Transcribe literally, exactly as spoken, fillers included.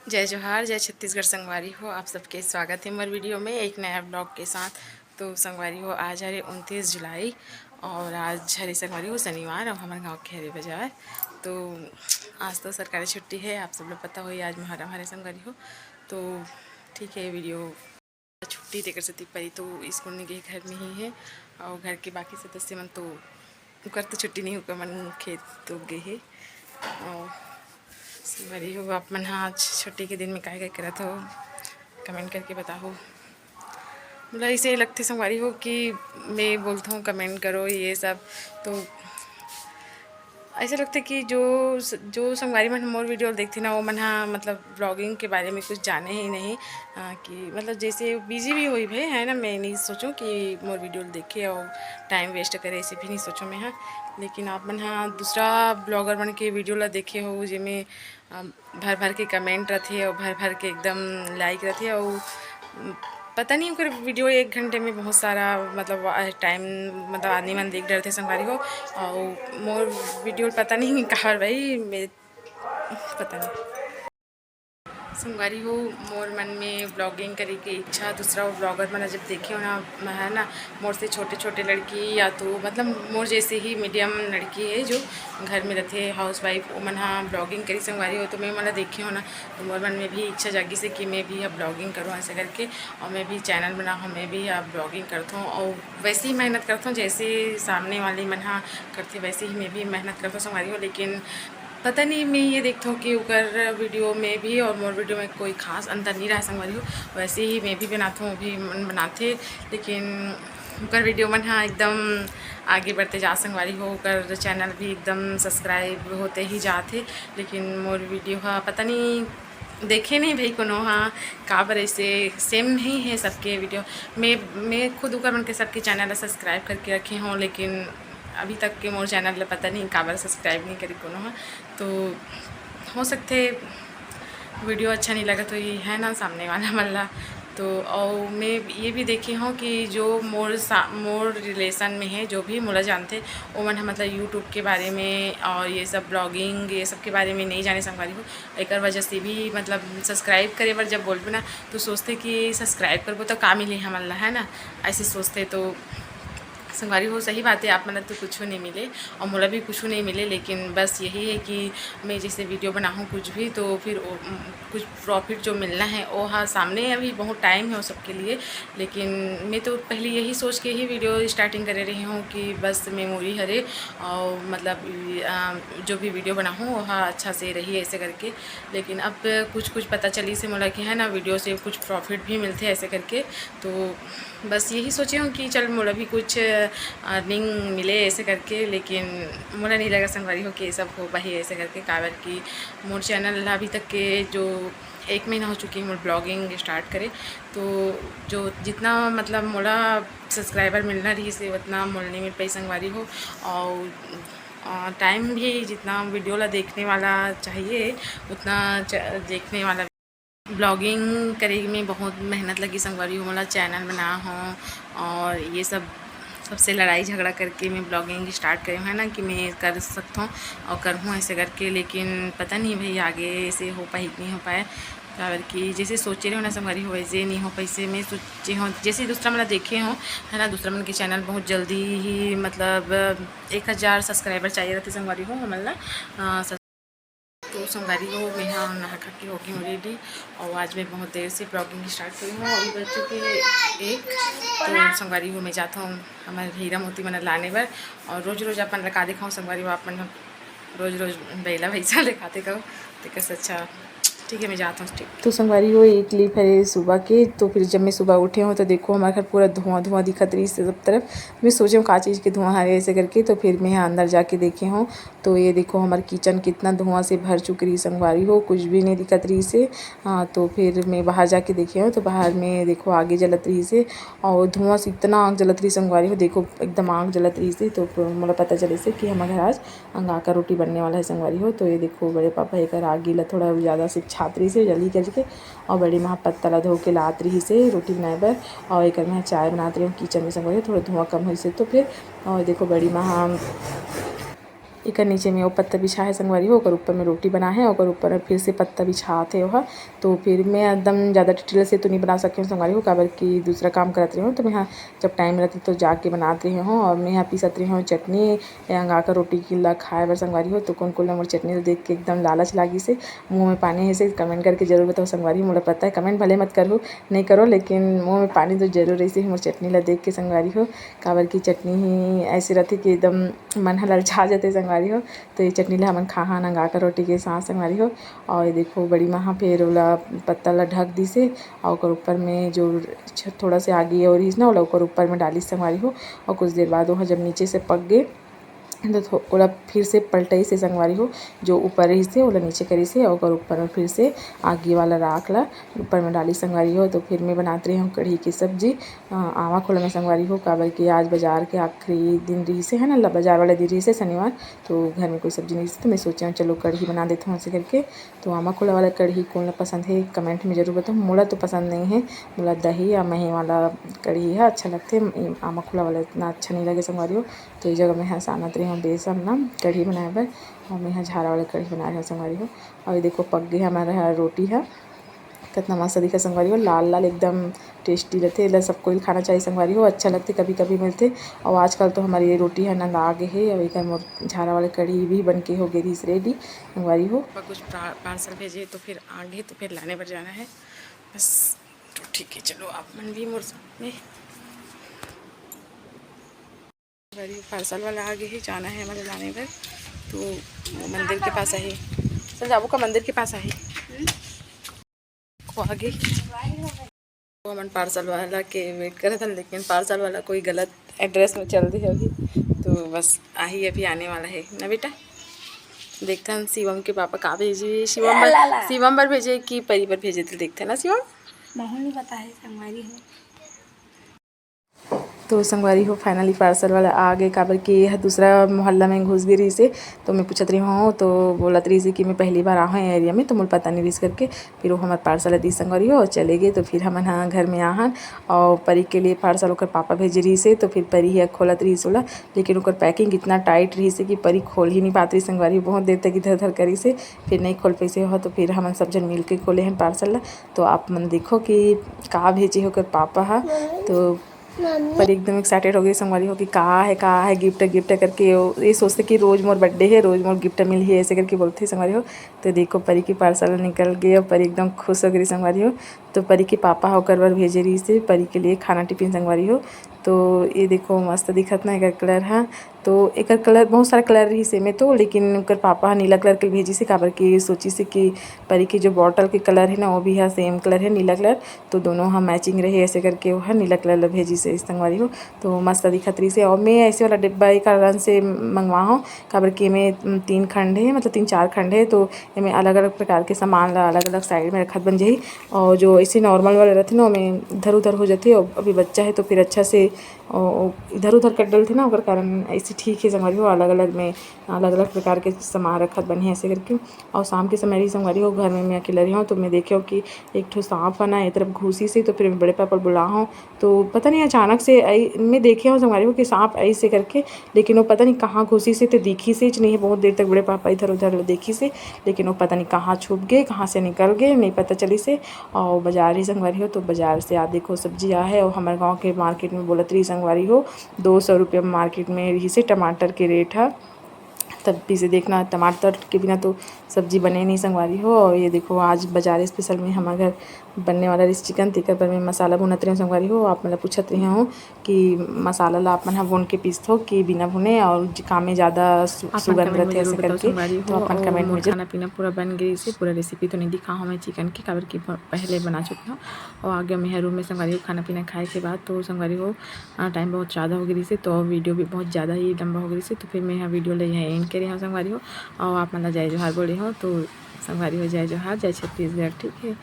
जय जोहार, जय छत्तीसगढ़ संगवारी हो। आप सबके स्वागत है हमर वीडियो में एक नया ब्लॉग के साथ। तो संगवारी हो, आज हरे उनतीस जुलाई और आज हरे संगवारी हो शनिवार और हमर गाँव के हरे बाजार। तो आज तो सरकारी छुट्टी है, आप सब लोग पता होही आज मुहर्रम हरे संगवारी हो। तो ठीक है, वीडियो छुट्टी तेकर सेती परी तो स्कूल नहीं गे, घर में ही है। और घर के बाकी सदस्य मन तो ओकर तो छुट्टी नहीं, ओकर मन खेत तो गे हे। और संगवारी हो, आप मन हा आज छुट्टी के दिन में काय काय करत हो, कमेंट करके बताओ। मोला ऐसे लगथे संगवारी हो कि मैं बोलत हूँ कमेंट करो ये सब, तो ऐसे लगथे कि जो जो संगवारी मन मोर वीडियो देखथे ना, वो मन हा मतलब ब्लॉगिंग के बारे में कुछ जाने ही नहीं। अ, कि मतलब जैसे बिजी भी होही भाई, है ना, मैं नहीं सोचूँ कि मोर वीडियो देखे और टाइम वेस्ट करे, ऐसे भी नहीं सोचूँ मैं हा। लेकिन आप मन हा दूसरा ब्लॉगर मन के वीडियो ला देखे हो, जेमे अ, भर भर के कमेंट रथे और भर भर के एकदम लाइक रथे और पता नहीं ओकर वीडियो एक घंटे में बहुत सारा मतलब टाइम मतलब आदमी मन देख डरथे संगवारी हो। और मोर वीडियो पता नहीं काहर भाई, मैं पता नहीं। संगवारी हो, मोर मन में ब्लॉगिंग करे के इच्छा दूसरा ब्लॉगर मन जब देखे हो ना, है ना, मोर से छोटे छोटे लड़की या तो मतलब मोर जैसे ही मीडियम लड़की है जो घर में रथे, हाउस वाइफ, ओमन हा ब्लॉगिंग करी संगवारी हो, तो मैं ओमन ला देखे हो ना, तो मोर मन में भी इच्छा जागिस हे कि मैं भी अब ब्लॉगिंग करूँ ऐसे करके, और मैं भी चैनल बनाहूँ, मैं भी अब ब्लॉगिंग करथूँ और वैसे ही मेहनत करथूँ जैसे सामने वाले मन हा करथे, वैसे ही मैं भी मेहनत करथूँ संगवारी हो। लेकिन पता नहीं, मैं ये देखथूँ कि ओकर वीडियो में भी और मोर वीडियो में कोई खास अंतर नहीं रहा संगवारी हो। वैसे ही मैं भी बनाथूँ, वो भी मन बनाथे, लेकिन ओकर वीडियो मन हा एकदम आगे बढ़ते जा संगवारी हो, ओकर चैनल भी एकदम सब्सक्राइब होते ही जात हे, लेकिन मोर वीडियो हा पता नहीं देखे नहीं भाई कोनो हा, काबर ऐसे सेम नहीं है सबके वीडियो। मैं मैं खुद ओकर मन के सबके चैनल ला सब्सक्राइब करके रखे हूँ, लेकिन अभी तक के मोर चैनल ला पता नहीं काबर सब्सक्राइब नहीं करे कोनो हा। तो हो सकथे वीडियो अच्छा नहीं लगत होही, है ना, सामने वाला मन ला। तो और मैं ये भी देखे हूँ कि जो मोर सा मोर रिलेशन में है, जो भी मोला जानथे, ओमन ह मतलब यूट्यूब के बारे में और ये सब ब्लॉगिंग, ये सब के बारे में नहीं जाने संगवारी हो। एकर वजह से भी मतलब सब्सक्राइब करे बर जब बोलबे ना, तो सोचथे कि सब्सक्राइब करबो तो का मिली हमन ला, है ना, ऐसे सोचथे। तो संगवारी हो, सही बात है, आप मन ला तो कुछो नहीं मिले और मोला भी कुछो नहीं मिले, लेकिन बस यही है कि मैं जैसे वीडियो बनाहूँ कुछ भी, तो फिर ओ, कुछ प्रॉफिट जो मिलना है, वो हा सामने, अभी बहुत टाइम है वो सबके लिए। लेकिन मैं तो पहले यही सोच के ही वीडियो स्टार्टिंग करे रही हूँ कि बस मेमोरी हरे और मतलब, अ, जो भी वीडियो बनाहूँ, वो हा अच्छा से रही ऐसे करके। लेकिन अब कुछ, कुछ पता चलिस हे मोला कि, है ना, वीडियो से कुछ प्रॉफिट भी मिलथे ऐसे करके। तो बस यही सोचे हूँ कि चल, मोला भी कुछ अर्निंग मिले ऐसे करके, लेकिन मोला नहीं लगा संगवारी हो कि ये सब हो पाही ऐसे करके, काबर कि मोर चैनल अभी तक के जो एक महीना हो चुकी है मोर ब्लॉगिंग स्टार्ट करे, तो जो जितना मतलब मोला सब्सक्राइबर मिलना रहिस हे, उतना मोला नहीं मिल पाई संगवारी हो। और अ, टाइम भी जितना वीडियो ला देखने वाला चाहिए, उतना च-, देखने वाला ब्लॉगिंग करे में बहुत मेहनत लगी संगवारी हो, मोला चैनल बना हो और ये सब, सबसे लड़ाई झगड़ा करके मैं ब्लॉगिंग स्टार्ट करे हूँ, है ना, कि मैं कर सकता हूँ और करहूँ ऐसे करके। लेकिन पता नहीं भाई आगे ऐसे हो पाए कि नहीं हो पाए, काबर कि जैसे सोचे रहे हो ना संगवारी हो, वैसे नहीं हो पाइसे। मैं सोचे हूँ जैसे दूसरा मन ला देखे हूँ, है ना, दूसरा मन के चैनल बहुत जल्दी ही मतलब एक हज़ार सब्सक्राइबर चाहिए रहते संगवारी हो हमन ला। अ, तो संगवारी हो, मैं हा नहा खा के हो गई हूँ रेडी और आज मैं बहुत देर से ब्लॉगिंग स्टार्ट करी हूँ। अभी बज चुके हैं एक। तो संगवारी हो, मैं जाता हूँ हमारे हीरा मोती मन लाने बर। और रोज रोज अपन ला का दिखाऊँ संगवारी हो, अपन रोज रोज बैला भैंसा दिखाते कहो, तो कैसे अच्छा। ठीक है, मैं जाता हूँ, ठीक। तो संगवारी हो, एक क्लिप है सुबह के। तो फिर जब मैं सुबह उठे हूँ तो देखो हमारे घर पूरा धुआं धुआं दिखत रही सब तरफ। मैं सोचे हूँ का चीज़ के धुआं हरे ऐसे करके। तो फिर मैं यहाँ अंदर जाके देखे हूँ तो ये देखो हमार किचन कितना धुआं से भर चुक रही संगवारी हो, कुछ भी नहीं दिखत रही से। हाँ, तो फिर मैं बाहर जाके देखे हूँ तो बाहर में देखो आगे जलत रही से और धुआं से इतना आग जलत रही संगवारी हो, देखो एकदम आग जलत रही से। तो मोला पता चले से कि हमारे घर आज अंगाका रोटी बनने वाला है संगवारी हो। तो ये देखो बड़े पापा एकर आगी ला थोड़ा ज़्यादा से छात रही से जल्दी करके, और बड़ी माँ पत्ता ला धो के लात रही से रोटी बनाए बर, और एकर मैं चाय बनात रही हूँ किचन में संगवारी हो, थोड़ा धुआं कम होइसे तो फिर। और देखो बड़ी माँ एकर नीचे में वो पत्ता बिछा है संगवारी हो, ओकर ऊपर में रोटी बना है, ओकर ऊपर में फिर से पत्ता बिछात है ओहा। तो फिर मैं एकदम ज़्यादा डिटेल से तो नहीं बना सके हूँ संगवारी हो, काबर कि दूसरा काम करत रहे हूँ। तो मैं यहाँ जब टाइम रहती तो जाके बनात रहे हूँ। और मैं यहाँ पीसत रहे हूँ चटनी, ये अंगा का रोटी के ला खाए बर संगवारी हो। तो कोन कोन ला मोर चटनी ला देख के एकदम लालच लागिस हे, मुँह में पानी आइस हे, कमेंट करके जरूर बताओ संगवारी हो। मोला पता है कमेंट भले मत करो, नहीं करो, लेकिन मुँह में पानी तो जरूर आइस हे मोर चटनी ला देख के संगवारी हो। काबर कि चटनी ही ऐसे रहथे कि एकदम मन ह ललचा जाथे संगवारी हो। तो ये चटनी ला हमन खाहन अंगा का रोटी के साथ संगवारी हो। और ये देखो बड़ी माँ ह फेर ओला पत्ता ला ढक दिस हे, और ओकर ऊपर में जो छ-, थोड़ा से आगे और रहिस ना, ओला ओकर ऊपर में डालिस संगवारी हो। और कुछ देर बाद ओह जब नीचे से पक गे, तो थो-, ओला फिर से पलटाइस हे संगवारी हो, जो ऊपर रहिस हे ओला नीचे करिस हे, और ओकर ऊपर में फिर से आगी वाला राख ला ऊपर में डालिस संगवारी हो। तो फिर मैं बनात रही हूँ कढ़ी की सब्जी, अ, आमा खोला में संगवारी हो, काबर कि आज बाजार के आखिरी दिन रहिस हे, है ना, ल-, बाजार वाला दिन रहिस हे शनिवार। तो घर में कोई सब्जी नहीं रहिस हे, तो मैं सोचे हूँ चलो कढ़ी बना देता हूँ ऐसे करके। तो आमा खोला वाला कढ़ी कोन ला पसंद है, कमेंट में जरूर बताओ। मोला तो पसंद नहीं है, मोला दही या मही वाला कढ़ी है अच्छा लगथे। आमा खोला वाला इतना अच्छा नहीं लगे संगवारी हो। तो ये जगह मैं ह सानत रही हूँ बेसन ला कढ़ी बनाए बर, और मैं ह झारा वाला कढ़ी बना रही हूँ संगवारी हो। और ये देखो पक गई हमारा ह रोटी है, कितना मस्त दिखा संगवारी हो, लाल लाल एकदम टेस्टी लगथे। एला सब कोई खाना चाहिए संगवारी हो, अच्छा लगथे, कभी कभी मिलथे। और आजकल तो हमारी ये रोटी है नंदा गे हे, और एकर मोर झारा वाला कढ़ी भी बन के हो गई रहिस रेडी संगवारी हो। पापा कुछ पा-, पार्सल भेजे तो फिर आ गए, तो फिर लाने बर जाना है बस। तो ठीक है, चलो आप मन भी मोर साथ में। बड़ी पार्सल वाला आ गए है, जाना है हमारे लाने बर। तो वो मंदिर के पास आहे, चल जाबो का मंदिर के पास आहे। वो आ गए। तो हमन पार्सल वाला के वेट करत हन, लेकिन पार्सल वाला कोई गलत एड्रेस में चल दे अभी। तो बस आही अभी आने वाला है ना बेटा। देखथन शिवम के पापा का भेजे, शिवम बर, शिवम बर भेजे कि परी बर भेजे, तो देखथन ना शिवम। महू नहीं पता है संगवारी हो। तो संगवारी हो, finally पार्सल वाला आ गए, काबर कि यह दूसरा मोहल्ला में घुस गई रहिस हे। तो मैं पूछत रही हूँ, तो बोलत रहिस हे कि मैं पहली बार आ हूँ एरिया में, तो मोला पता नहीं रहिस करके। फिर वो हमार पार्सल दिस संगवारी हो और चले गए। तो फिर हमन ह घर में आहन और परी के लिए पार्सल ओकर पापा भेजे रहिस हे, तो फिर परी ही खोलत रहिस ओला, लेकिन ओकर पैकिंग इतना टाइट रहिस हे कि परी खोल ही नहीं पात रहिस संगवारी हो। बहुत देर तक इधर उधर करिस हे, फिर नहीं खोल पाइस हे। तो फिर हमन सब झन मिल के खोले हन पार्सल ला। तो आप मन देखो कि का भेजे हे ओकर पापा ह। तो परी एकदम एक्साइटेड हो गई संगवारी हो कि का है, का है गिफ्ट, गिफ्ट करके। वो ये सोचथे कि रोज मोर बर्थडे है, रोज मोर गिफ्ट मिलही, ऐसे करके बोलथे संगवारी हो। तो देखो परी की पार्सल निकल गई और परी एकदम खुश हो गई संगवारी हो। तो परी के पापा ह ओकर बर भेजे रहिस हे परी के लिए खाना टिफिन संगवारी हो। तो ये देखो मस्त दिखत ना एकर कलर ह। तो एकर कलर, बहुत सारा कलर रहिस एमे तो, लेकिन ओकर पापा ह नीला कलर के भेजिस हे, काबर कि सोचिस हे कि परी के जो बॉटल के कलर है ना, वो भी ह सेम कलर है, नीला कलर। तो दोनों ह मैचिंग रहे, ऐसे करके वो ह नीला कलर ला भेजिस हे संगवारी हो। तो मस्त दिखत रहिस हे। और मैं ऐसे वाला डिब्बा ये कारण से मंगवा हूँ, काबर कि एमे तीन खंड है, मतलब तीन चार खंड है, तो एमे अलग अलग प्रकार के सामान ला अलग अलग साइड में रखत बन जाही। और जो ऐसे नॉर्मल वाला रहथे ना, ओमे इधर उधर हो जाथे। और अभी बच्चा है तो फिर अच्छा से ओ, ओ, इधर उधर कर डलथे ना, ओकर कारण ऐसे ठीक है संगवारी हो, अलग अलग में अलग अलग प्रकार के सामान रखत बने ऐसे करके। और शाम के समय रही संगवारी हो, घर में मैं अकेला रही हूँ, तो मैं देखे हूँ कि एक ठो सांप ह ना ये तरफ घुसिस हे, तो फिर मैं बड़े पापा ल बुला हूँ। तो पता नहीं अचानक से आई, मैं देखे हूँ संगवारी हो कि सांप ऐसे करके, लेकिन वो पता नहीं कहाँ घुसिस हे, तो दिखिस हे नहीं, बहुत देर तक बड़े पापा इधर उधर देखिस हे, लेकिन वो पता नहीं कहाँ छुप गए, कहाँ से निकल गए, नहीं पता चलिस हे। और बाजार ही संगवारी हो, तो बाजार से आ देखो सब्जी आ है, और हमारे गाँव के मार्केट में बोलत रही संगवारी हो, दो सौ रुपये मार्केट में रहिस हे टमाटर के रेट ह। तब भी से देखना, टमाटर के बिना तो सब्जी बने नहीं संगवारी हो। और ये देखो आज बाजार स्पेशल में हमारे घर बनने वाला रहिस चिकन, तेकर पर मैं मसाला भुनत रही हूँ संगवारी हो। आप मतलब पूछत रही हूँ कि मसाला ला आप मन ह भून के पीसथो कि बिना भुने, और जे का में ज़्यादा सु-, आप मन सुगंध कमेंट में रहथे जरूर ऐसे बताओ करके, संगवारी तो हो। आप मन और कमेंट मोर में जरूर खाना पीना पूरा बन गई से, पूरा रेसिपी तो नहीं दिखा हूँ मैं चिकन के, काबर कि प-, पहले बना चुकी हूँ। और आगे मैं रूम में संगवारी हो खाना पीना खाए के बाद, तो संगवारी हो, आ, टाइम बहुत ज़्यादा हो गई से, तो वीडियो भी बहुत ज़्यादा ही लंबा हो गई से, तो फिर मैं यहाँ वीडियो ले यहाँ एंड करे हूँ संगवारी हो। और आप मन ला जय जोहार बोले हो, तो संगवारी हो जय जोहार, जय छत्तीसगढ़, ठीक है।